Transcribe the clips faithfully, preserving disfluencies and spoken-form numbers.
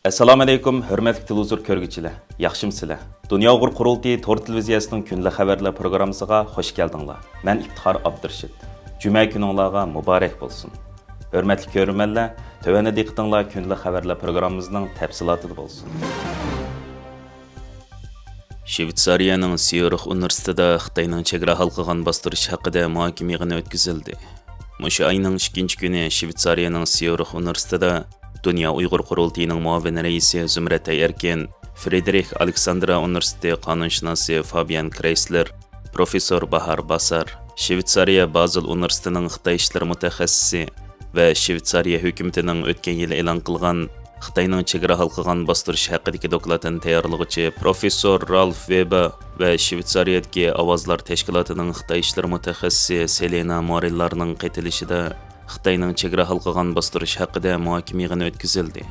ئەسسالامۇئەلەيكۇم، ھۆرمەتلىك تېلېۋىزور كۆرگۈچىلەر، ياخشىمۇسىلەر؟ دۇنيا ئۇيغۇر قۇرۇلتىيى تور تېلېۋىزىيەسىنىڭ كۈندىلىك خەۋەرلەر پروگراممىسىغا خۇش كەلدىڭلار. مەن ئىپتىخار ئابدۇرېشىت. جۈمە كۈنۈڭلارغا مۇبارەك بولسۇن. ھۆرمەتلىك كۆرۈرمەنلەر، تۆۋەندە دىققىتىڭلار كۈندىلىك خەۋەرلەر پروگراممىمىزنىڭ تەپسىلاتىدا بولسۇن. شىۋېتسارىيەنىڭ سيۇرىخ ئۇنىۋېرسىتېتىدا خىتاينىڭ چېگرا ھالقىغان باستۇرۇشى ھەققىدە مۇھاكىمە يىغىنى ئۆتكۈزۈلدى. مۇشۇ ئاينىڭ ئىككىنچى كۈنى شىۋېتسارىيەنىڭ سيۇرىخ ئۇنىۋېرسىتېتىدا دۇنيا ئۇيغۇر قۇرۇلتىيىنىڭ مۇئاۋىن رەئىسى زۇمرەت ئەيئەركىن، فرېدېرىخ ئالېكساندرا ئۇنىۋېرسىتېتى قانۇنشۇناسى فابىيان كرېيسلېر، پروفېسسور باھار باسار، شىۋېتسارىيە بازېل ئۇنىۋېرسىتېتىنىڭ خىتاي ئىشلىرى مۇتەخەسسىسى ۋە شىۋېتسارىيە ھۆكۈمىتىنىڭ ئۆتكەن يىلى ئېلان قىلغان خىتاينىڭ چېگرا ھالقىغان باستۇرۇشى ھەققىدىكى دوكلاتىنى تەييارلىغۇچى پروفېسسور رالف ۋېبېر ۋە شىۋېتسارىيەدىكى ئاۋازلار تەشكىلاتىنىڭ خىتاي ئىشلىرى مۇتەخەسسىسى سېلېنا مورېللارنىڭ قېتىلىشىدا خىتاينىڭ چېگرا ھالقىغان باستۇرۇشى ھەققىدە مۇھاكىمە يىغىنى ئۆتكۈزۈلدى.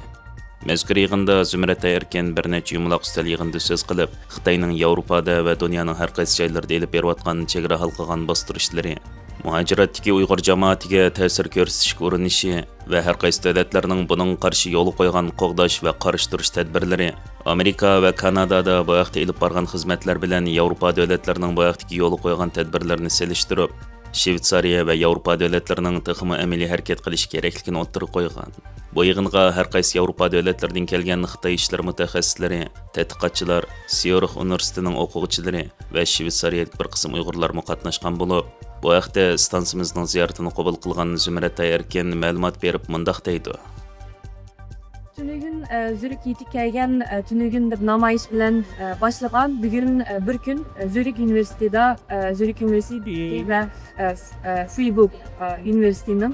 مەزكۇر يىغىندا زۇمرەت ئەيئەركىن بىر نەچچە يۇمىلاق ئۈستەل يىغىنىدا سۆز قىلىپ، خىتاينىڭ ياۋروپادا ۋە دۇنيانىڭ ھەر قايسى جايلىرىدا ئېلىپ بېرىۋاتقان چېگرا ھالقىغان باستۇرۇشلىرى، مۇھاجىرەتتىكى ئۇيغۇر جامائىتىگە تەسىر كۆرسىتىشكە ئۇرۇنۇشى ۋە ھەر قايسى دۆلەتلەرنىڭ بۇنىڭغا قارشى يولغا قويغان قوغداش ۋە قارشى تۇرۇش تەدبىرلىرى، ئامېرىكا ۋە كانادادا بۇ ھەقتە ئېلىپ بارغان خىزمەتلەر بىلەن ياۋروپا دۆلەتلىرىنىڭ بۇ ھەقتىكى يولغا قويغان تەدبىرلىرىنى سېلىشتۇرۇپ، شىۋېتسارىيە ۋە ياۋروپا دۆلەتلىرىنىڭ تېخىمۇ ئەمەلىي ھەرىكەت قىلىشى كېرەكلىكىنى ئوتتۇرىغا قويغان. بۇ يىغىنغا ھەر قايسى ياۋروپا دۆلەتلىرىدىن كەلگەن خىتاي ئىشلىرى مۇتەخەسسىسلىرى، تەتقىقاتچىلار، سيۇرىخ ئۇنىۋېرسىتېتىنىڭ ئوقۇغۇچىلىرى ۋە شىۋېتسارىيەدىكى بىر قىسىم ئۇيغۇرلارمۇ قاتناشقان بولۇپ، بۇ ھەقتە ئىستانسىمىزنىڭ زىيارىتىنى قوبۇل قىلغان زۇمرەت ئەيئەركىن مەلۇمات بېرىپ مۇنداق دەيدۇ. تۈنۈگۈن، ئە، زۈرۈككە يېتىپ كەلگەن، ئە، تۈنۈگۈن بىر نامايىش بىلەن، ئە، باشلىغان. بۈگۈن، ئە، بىر كۈن، ئە، زۈرۈك ئۇنىۋېرسىتېتىدا، ئە، زۈرۈك ئۇنىۋېرسىتېتى ۋە، ئە، ف-، ئە، فۇيبوك، ئە، ئۇنىۋېرسىتېتىنىڭ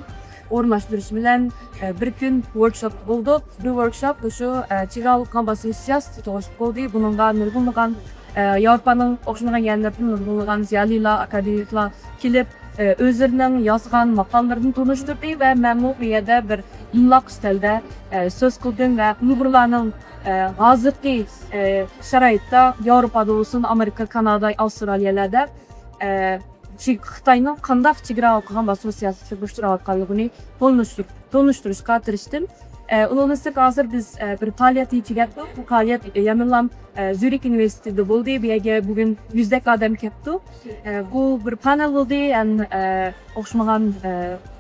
ئورۇنلاشتۇرۇشى بىلەن، ئە، بىر كۈن ۋوركشوپ بولدۇق. بۇ ۋوركشوپ مۇشۇ، ئە، چېگرا ھالقىغان باستۇرۇش سىياسىتى توغرىسىدا بولدى. بۇنىڭغا نۇرغۇنلىغان، ئە، ياۋروپانىڭ ئوخشىمىغان يەرلىرىدىن نۇرغۇنلىغان زىيالىيلار، ئاكادېمىكلار كېلىپ، ئە، ئۆزلىرىنىڭ يازغان ماقالىلىرىنى تونۇشتۇردى ۋە مەنمۇ بۇ يەردە بىر يۇمىلاق ئۈستەلدە، ئە، سۆز قىلدىم ۋە ئۇيغۇرلارنىڭ، ئە، ھازىرقى، ئە، شارائىتتا ياۋروپادا بولسۇن، ئامېرىكا، كانادا، ئاۋسترالىيەلەردە، ئە، چېگ-، خىتاينىڭ قانداق چېگرا ھالقىغان باستۇرۇش سىياسىتىگە ئۇچراۋاتقانلىقىنى تونۇشتۇر-، تونۇشتۇرۇشقا تىرىشتىم. ئە، ئۇنىڭدىن سىرت ھازىر بىز، ئە، بىر پائالىيەتنى تۈگەتتۇق. بۇ پائالىيەت يەنىلا، ئە، زۈرىك ئۇنىۋېرسىتېتىدا بولدى. بۇ يەرگە بۈگۈن يۈزدەك ئادەم كەپتۇ. ئە، بۇ بىر پانېل بولدى. ھەم، ئە، ئوخشىمىغان، ئە،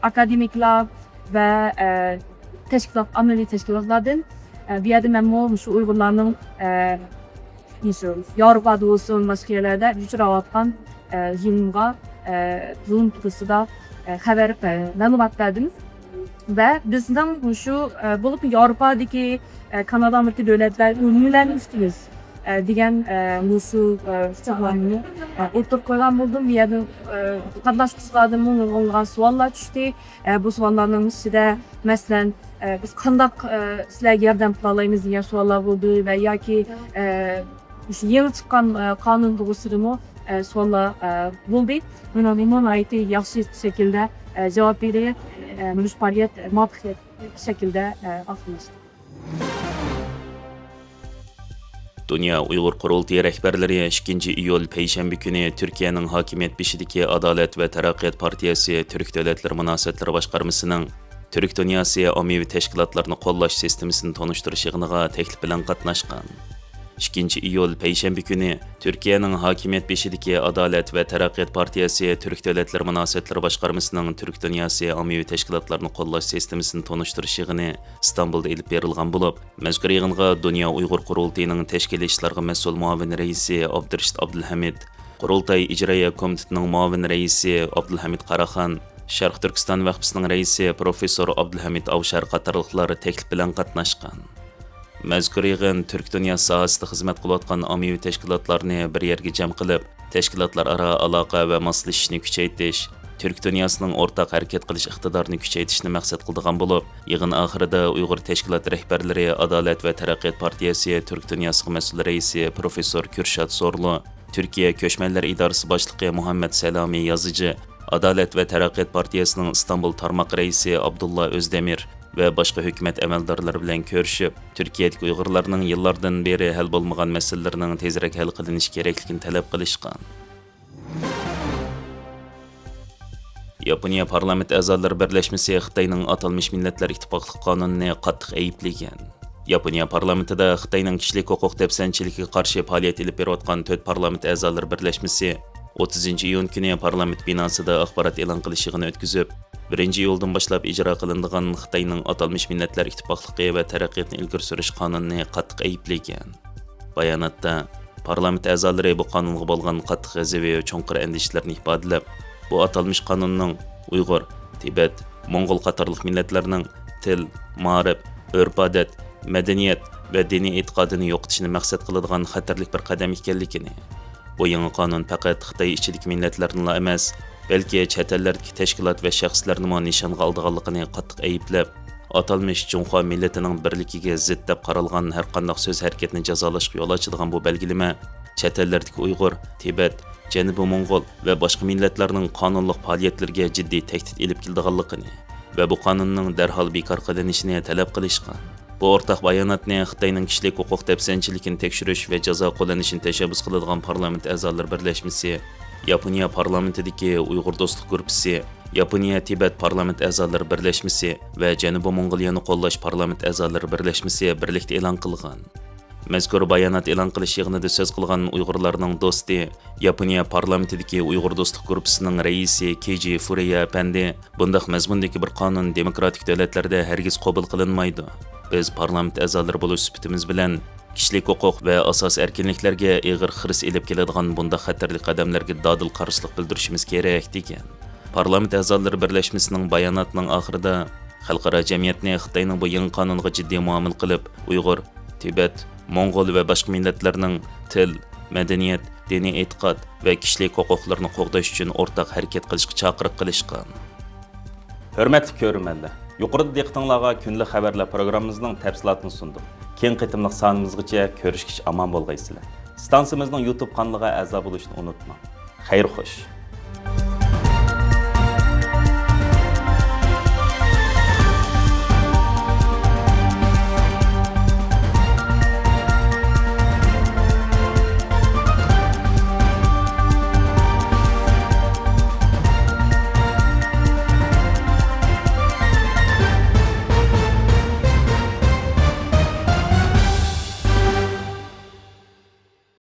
ئاكادېمىكلار ۋە، ئە، تەشكىلات، ئاممىۋى تەشكىلاتلاردىن، ئە، بۇ يەردە مەنمۇ مۇشۇ ئۇيغۇرلارنىڭ، ئە، مۇشۇ ياۋروپادا بولسۇن، باشقا يەرلەردە ئۇچراۋاتقان، ئە، زۇلۇمغا، ئە، زۇلۇم توغرىسىدا، ئە، خەۋەر، ئە، مەلۇمات بەردىم. ۋە بىزنىڭ مۇشۇ، ئە، بولۇپمۇ ياۋروپادىكى، ئە، كانادا، ئامېرىكا دۆلەتلەر نېمىلەرنى ئۈستىمىز، ئە، دېگەن، ئە، مۇشۇ، ئە، ئۇچۇرلارنى، ئە، ئوتتۇرىغا قويغان بولدۇم. بۇ يەردىن، ئە، قاتناشقۇچىلاردىنمۇ نۇرغۇنلىغان سوئاللار چۈشتى. ئە، بۇ سوئاللارنىڭ ئىچىدە، مەسىلەن، ئە، بىز قانداق، ئە، سىلەرگە ياردەم قىلالايمىز دېگەن سوئاللار بولدى ۋە ياكى، ئە، مۇشۇ يېڭى چىققان، ئە، قانۇن توغرىسىدىمۇ، ئە، سوئاللار، ئە، بولدى. مېنىڭ ناھايىتى ياخشى شەكىلدە، ئە، جاۋاب بېرىپ، ئە، مۇشۇ پائالىيەت مۇۋەپپەقىيەتلىك شەكىلدە، ئە، ئاخىرلاشتى. دۇنيا ئۇيغۇر قۇرۇلتىيى رەھبەرلىرى ئىككىنچى ئىيۇل پەيشەنبە كۈنى تۈركىيەنىڭ ھاكىمىيەت بېشىدىكى ئادالەت ۋە تەرەققىيات پارتىيەسى تۈرك دۆلەتلىرى مۇناسىۋەتلىرى باشقارمىسىنىڭ تۈرك دۇنياسى ئاممىۋى تەشكىلاتلارنى قوللاش سىستېمىسىنى تونۇشتۇرۇش يىغىنىغا تەكلىپ بىلەن قاتناشقان. ئىككىنچى ئىيۇل پەيشەنبە كۈنى تۈركىيەنىڭ ھاكىمىيەت بېشىدىكى ئادالەت ۋە تەرەققىيات پارتىيەسى تۈرك دۆلەتلىرى مۇناسىۋەتلىرى باشقارمىسىنىڭ تۈرك دۇنياسى ئاممىۋى تەشكىلاتلارنى قوللاش سىستېمىسىنى تونۇشتۇرۇش يىغىنى ئىستانبۇلدا ئېلىپ بېرىلغان بولۇپ، مەزكۇر يىغىنغا دۇنيا ئۇيغۇر قۇرۇلتىيىنىڭ تەشكىلىي ئىشلارغا مەسئۇل مۇئاۋىن رەئىسى ئابدۇرېشىت ئابدۇلھەمىد، قۇرۇلتاي ئىجرائىيە كومىتېتىنىڭ مۇئاۋىن رەئىسى ئابدۇلھەمىد قاراخان، شەرقىي تۈركىستان ۋەقپىسىنىڭ رەئىسى پروفېسسور ئابدۇلھەمىد ئاۋشار قاتارلىقلار تەكلىپ بىلەن قاتناشقان. مەزكۇر يىغىن تۈرك دۇنياسى ساھەسىدە خىزمەت قىلىۋاتقان ئاممىۋى تەشكىلاتلارنى بىر يەرگە جەم قىلىپ، تەشكىلاتلار ئارا ئالاقە ۋە ماسلىشىشنى كۈچەيتىش، تۈرك دۇنياسىنىڭ ئورتاق ھەرىكەت قىلىش ئىقتىدارىنى كۈچەيتىشنى مەقسەت قىلىدىغان بولۇپ، يىغىن ئاخىرىدا ئۇيغۇر تەشكىلات رەھبەرلىرى ئادالەت ۋە تەرەققىيات پارتىيەسى تۈرك دۇنياسىغا مەسئۇل رەئىسى پروفېسسور كۈرشات سورلۇ، تۈركىيە كۆچمەنلەر ئىدارىسى باشلىقى مۇھەممەد سەلامى يازىجى، ئادالەت ۋە تەرەققىيات پارتىيەسىنىڭ ئىستانبۇل تارماق رەئىسى ئابدۇللا ئۆزدېمىر ۋە باشقا ھۆكۈمەت ئەمەلدارلىرى بىلەن كۆرۈشۈپ، تۈركىيەدىكى ئۇيغۇرلارنىڭ يىللاردىن بېرى ھەل بولمىغان مەسىلىلىرىنىڭ تېزرەك ھەل قىلىنىشى كېرەكلىكىنى تەلەپ قىلىشقان. ياپونىيە پارلامېنت ئەزالىرى بىرلەشمىسى خىتاينىڭ ئاتالمىش مىللەتلەر ئىتتىپاقلىقى قانۇنىنى قاتتىق ئەيىبلىگەن. ياپونىيە پارلامېنتىدا خىتاينىڭ كىشىلىك ھوقۇق دەپسەندىچىلىكىگە قارشى پائالىيەت ئېلىپ بېرىۋاتقان تۆت پارلامېنت ئەزالىرى بىرلەشمىسى ئوتتۇزىنچى ئىيۇن كۈنى پارلامېنت بىناسىدا ئاخبارات ئېلان قىلىش يىغىنى ئۆتكۈزۈپ، بىرىنچى ئىيۇلدىن باشلاپ ئىجرا قىلىنىدىغان خىتاينىڭ ئاتالمىش مىللەتلەر ئىتتىپاقلىقى ۋە تەرەققىياتنى ئىلگىرى سۈرۈش قانۇنىنى قاتتىق ئەيىبلىگەن. باياناتتا، پارلامېنت ئەزالىرى بۇ قانۇنغا بولغان قاتتىق غەزىپى ۋە چوڭقۇر ئەندىشىلىرىنى ئىپادىلەپ، بۇ ئاتالمىش قانۇننىڭ ئۇيغۇر، تىبەت، موڭغۇل قاتارلىق مىللەتلەرنىڭ تىل، مائارىپ، ئۆرپ-ئادەت، مەدەنىيەت ۋە دىنىي ئېتىقادىنى يوقىتىشنى مەقسەت قىلىدىغان خەتەرلىك بىر قەدەم ئىكەنلىكىنى، بۇ يېڭى قانۇن پەقەت خىتاي ئىچىدىكى مىللەتلەرنىلا ئەمەس، بەلكى چەت ئەللەردىكى تەشكىلات ۋە شەخسلەرنىمۇ نىشانغا ئالىدىغانلىقىنى قاتتىق ئەيىبلەپ، ئاتالمىش جۇڭخۇا مىللىتىنىڭ بىرلىكىگە زىت دەپ قارالغان ھەرقانداق سۆز ھەرىكەتنى جازالاشقا يول ئاچىدىغان بۇ بەلگىلىمە چەت ئەللەردىكى ئۇيغۇر، تىبەت، جەنۇبىي موڭغۇل ۋە باشقا مىللەتلەرنىڭ قانۇنلۇق پائالىيەتلىرىگە جىددىي تەھدىت ئېلىپ كېلىدىغانلىقىنى ۋە بۇ قانۇننىڭ دەرھال بىكار قىلىنىشىنى تەلەپ قىلىشقان. بۇ ئورتاق باياناتنى خىتاينىڭ كىشىلىك ھوقۇق دەپسەندىچىلىكىنى تەكشۈرۈش ۋە جازا قوللىنىشىنى تەشەببۇس قىلىدىغان پارلامېنت ئەزالىرى بىرلەشمىسى، ياپونىيە پارلامېنتىدىكى ئۇيغۇر دوستلۇق گۇرۇپپىسى، ياپونىيە تىبەت پارلامېنت ئەزالىرى بىرلەشمىسى ۋە جەنۇبىي موڭغۇلىيەنى قوللاش پارلامېنت ئەزالىرى بىرلەشمىسى بىرلىكتە ئېلان قىلغان. مەزكۇر بايانات ئېلان قىلىش يىغىنىدا سۆز قىلغان ئۇيغۇرلارنىڭ دوستى، ياپونىيە پارلامېنتىدىكى ئۇيغۇر دوستلۇق گۇرۇپپىسىنىڭ رەئىسى كېيجى فۇرىيا ئەپەندى، بۇنداق مەزمۇندىكى بىر قانۇن دېموكراتىك دۆلەتلەردە ھەرگىز قوبۇل قىلىنمايدۇ. بىز پارلامېنت ئەزالىرى بولۇش سۈپىتىمىز بىلەن، كىشىلىك ھوقۇق ۋە ئاساسىي ئەركىنلىكلەرگە ئېغىر خىرىس ئېلىپ كېلىدىغان بۇنداق خەتەرلىك قەدەملەرگە دادىل قارشىلىق بىلدۈرۈشىمىز كېرەك، دېگەن. پارلامېنت ئەزالىرى بىرلەشمىسىنىڭ باياناتىنىڭ ئاخىرىدا، خەلقئارا جەمئىيەتنى خىتاينىڭ بۇ يېڭى قانۇنىغا جىددىي مۇئامىلە قىلىپ، ئۇيغۇر، تىبەت، موڭغۇل ۋە باشقا مىللەتلەرنىڭ تىل، مەدەنىيەت، دىنىي ئېتىقاد ۋە كىشىلىك ھوقۇقلىرىنى قوغداش ئۈچۈن ئورتاق ھەرىكەت قىلىشقا چاقىرىق قىلىشقان. ھۆرمەتلىك كۆرۈرمەنلەر، يۇقىرىدا دىققىتىڭلارغا كۈندىلىك خەۋەرلەر پروگراممىمىزنىڭ تەپسىلاتىنى سۇندۇم. كېيىنكى قېتىملىق سانىمىزغىچە كۆرۈشكىچە ئامان بولغايسىلەر. ئىستانسىمىزنىڭ يۇتۇب قانىلىغا ئەزا بولۇشنى ئۇنتۇماڭ. خەير خوش.